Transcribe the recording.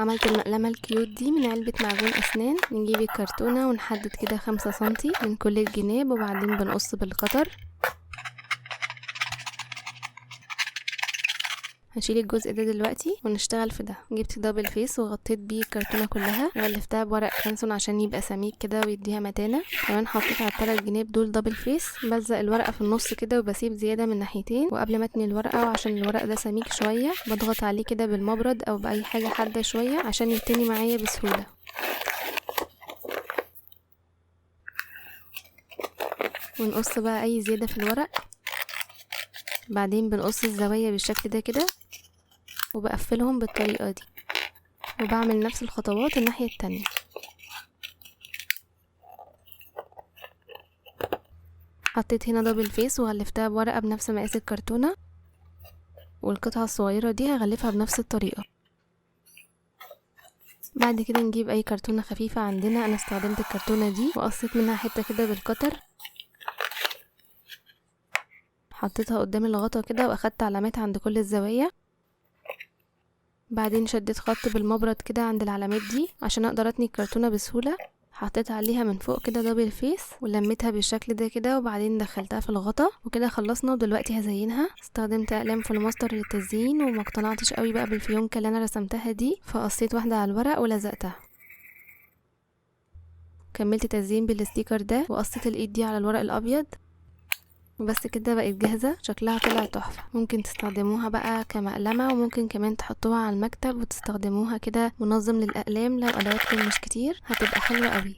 عملت المقلمة ال cute دي من علبة معجون أسنان. نجيب الكرتونة ونحدد كده 5 سنتي من كل الجناب، وبعدين بنقص بال cutter. هشيل الجزء ده دلوقتي ونشتغل في ده. جبت double face وغطيت بيه الكرتونة كلها، وغلفتها بورق كانسون عشان يبقى سميك كده ويديها متانة. كمان حطيت على التلات جناب دول double face. بلزق الورقة في النص كده وبسيب زيادة من ناحيتين. وقبل ما اتني الورقة، وعشان الورق ده سميك شوية بضغط عليه كده بالمبرد او بأي حاجة حادة شوية عشان يتني معايا بسهولة. ونقص بقى اي زيادة في الورق. بعدين بنقص الزوايا بالشكل ده كده، وبقفلهم بالطريقة دي، وبعمل نفس الخطوات الناحية التانية. حطيت هنا double face وغلفتها بورقة بنفس مقاس الكرتونة، والقطعة الصغيرة دي هغلفها بنفس الطريقة. بعد كده نجيب اي كرتونة خفيفة عندنا. انا استخدمت الكرتونة دي وقصيت منها حتة كده بال cutter، حطيتها قدام الغطا كده واخدت علامات عند كل الزوايا. بعدين شديت خط بالمبرد كده عند العلامات دي عشان اقدر اتني الكرتونة بسهولة. حطيت عليها من فوق كده double face ولميتها بالشكل ده كده، وبعدين دخلتها في الغطا. وكده خلصنا. ودلوقتي هزينها. استخدمت اقلام فلوماستر للتزيين، وما اقتنعتش قوي بقى بالفيونكة اللي انا رسمتها دي، فقصيت واحدة على الورق ولزقتها. كملت تزيين بال sticker ده وقصيت الايد دي على الورق الابيض. وبس كده بقت جاهزة. شكلها طلع تحفة. ممكن تستخدموها بقى كمقلمة، وممكن كمان تحطوها على المكتب وتستخدموها كده منظم للأقلام لو أدواتكم مش كتير، هتبقى حلوة قوي.